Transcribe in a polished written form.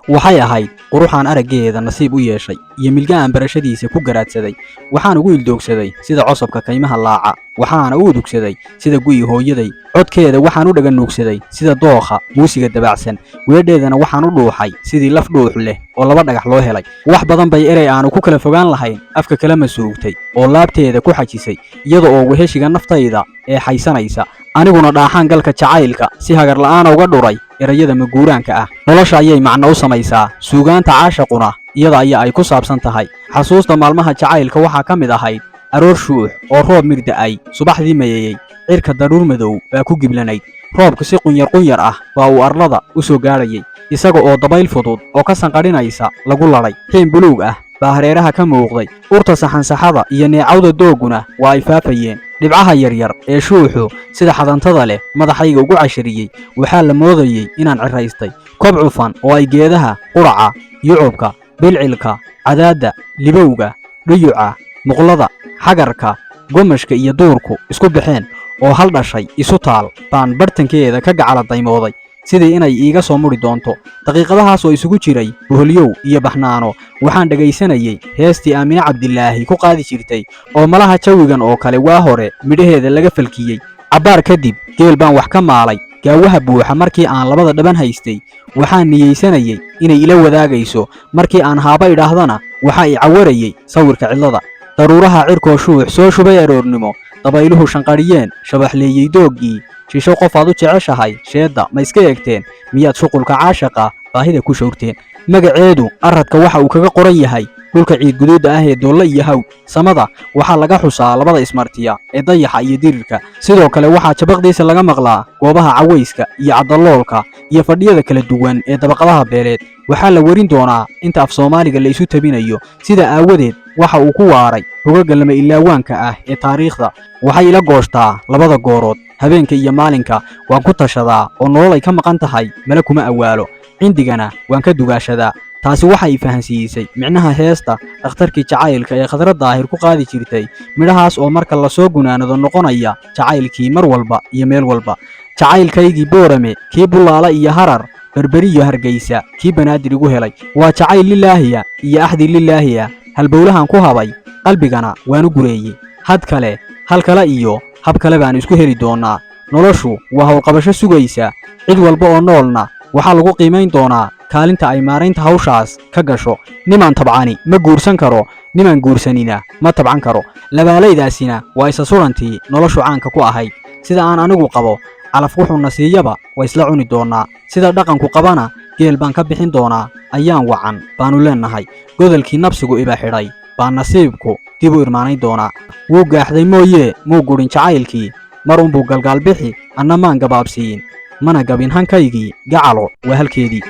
Waxay ahayd quruxaan araggeeda nasiib u yeeshay iyo milga aan barashadiisa ku garaadsaday. Waxaan ugu ildoogsaday sida cosobka kaymaha laaca, waxaana u udugsaday sida gu'i hooyaday. Codkeeda waxaan u dhaganuugsaday sida dookha muusiga dabaacsan, weedheedana waxaan u dhuuxay sidii laf dhuux leh oo laba dhagax loo helay. Wax badan bay erey aanu ku kala fogaan lahayn afka kala masuugtay oo laabteeda ku xajisay, iyada oo weheshiga naftayda ee xaysanaysa. Aniguna dhaaxaan galka jacaylka si hagar la'aana uga dhuray erayada maguuraanka ah. Nolosha ayay macno u samaysaa, suugaanta caashaquna iyada ayaa ay ku saabsan tahay. Xasuusta maalmaha jacaylka waxaa ka mid ahayd aroor shuux oo roob mirda'ay subaxdii mayeeyey. Cirka daruur madow baa ku giblanayd. Roobku si qunyar qunyar ah baa uu arlada u soo gaadhayay, isaga oo dabayl fudud oo ka sanqadhinaysa lagu ladhay. Xiin buluug ah baa hareeraha ka muuqday. Urta saxansaxada iyo neecawda dooguna waa ay faafayeen. Dhibcaha yaryar ee shuuxu sida xadantada leh madaxayga ugu cashariyey, waxaa la moodayey inaan ciraystay. Kob cufan oo ay geedaha quraca, yucubka, bilcilka, cadaadda, libowga, dhuyuca, muqlada, xagarka, gomashka iyo duurku isku baxeen oo hal dhashay isu taal baan barhtankeeda ka gacala daymooday, sidii inay iiga soo mudhi doonto. Daqiiqadahaas oo isugu jiray boholyow iyo baxnaano, waxaan dhegaysanayey heestii Aamine Cabdilaahi ku qaadi jirtay oo malaha jawigan oo kale waa hore midhaheeda laga falkiyey. Cabbaar kadib geel baan wax ka maalay. Gaawaha buuxa markii aan labada dhaban haystay, waxaan niyeysanayey inay ila wadaagayso. Markii aan haaba idhaahdana, waxa i cawarayey sawirka cidlada. Daruuraha cirkoo shuux soo shubay aroornimo, dabayluhu shanqadhiyeen, shabaxleeyey dooggii. Shisho qof aad u jeceshahay sheedda ma iska eegteen? Miyaad shuqulka caashaqa baahida ku showrteen? Magaceedu aradka waxa uu kaga qoran yahay dhulka ciidguduudda ah ee doolle iyo haw. Samada waxaa laga xusaa labada ismartiya ee dayaxa iyo dirirka. Sidoo kale waxaa jabaqdiisa laga maqlaa goobaha cawayska iyo cadaloolka iyo fadhiyada kala duwan ee dabaqadaha beeleed. Waxaa la werin doonaa inta af Soomaaliga la isu tabinayo. Sida aawadeed waxa uu ku waaray hogagga lama ilaawaanka ah ee taariikhda. Waxay ila gooshtaa labada goorood, habeenka iyo maalinka. Waan ku tashadaa oo nolol ay ka maqan tahay male kuma awaalo, cindigana waan ka dugaashadaa. Taasi waxay fahansiisay micnaha heesta Dhakhtarkii Jacaylka ee Khadra Daahir ku qaadi jirtay, midhahaas oo marka lasoo gunaanado noqonaya jacaylkii mar walba iyo meel walba. Jacaylkaygii Boorame, kii Bullaala iyo Harar, Berberi iyo Hargeysa, kii Banaadir igu helay, waa jacayl lilaahiya iyo axdi lilaahiya. Halbowlahan ku habay qalbigana waanu gureeyey. Had kale, hal kale iyo hab kale baan isku heli doonnaa. Noloshu waa howlqabasho sugaysa cid walba oo noolna waxaa lagu qiimayn doonaa kaalinta ay maaraynta hawshaas ka gasho. Nimaan tabcani ma guursan karo, nimaan guursanina ma tabcan karo. Labaalaydaasina waa isa surantii noloshu caanka ku ahayd. Sida aan anigu qabo, calaf wuxuuna siiyaba waa isla cuni doonnaa. Sida dhaqanku qabana, geel baan ka bixin doonaa. Ayaan wacan baannu leennahay. Godolkii nabsigu iba xidhay baa nasiibku dib u irmaanayn doonaa. Wuu gaaxday mooyee muu gudhin jacaylkii, mar unbuu galgaalbixi, anna maan gabaabsiin mana gabin hankaygii. Gacalo waa halkeedii.